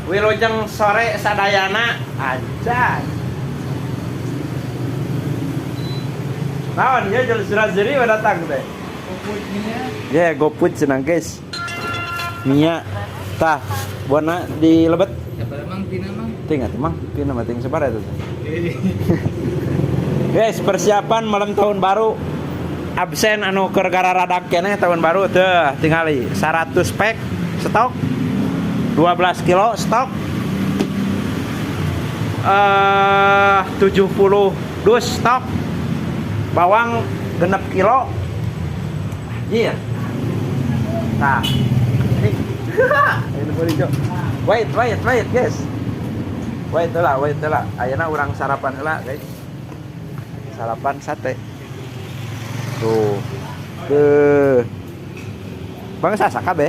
Wilujeng sore sadayana anjay. Naon ya jol surazeri datang teh. Ya, GoFood cenah, guys. Mia tah buana di lebet. Siapa emang Tina mang? Ting atuh mang, pina mah ting sabar eta teh. Guys, persiapan malam tahun baru. Absen anu keur gararadak keneh tahun baru teh tingali 100 pack stok, 12 kilo stok, 70 dus stok, bawang 6 kilo. Anjir. Nah, ini ini boleh, Cok. Wait, wait, wait, guys. Wait lah, wait lah. Ayeuna urang sarapan heula, guys. Sarapan sate. Tuh. Ke Bangsa sakabeh.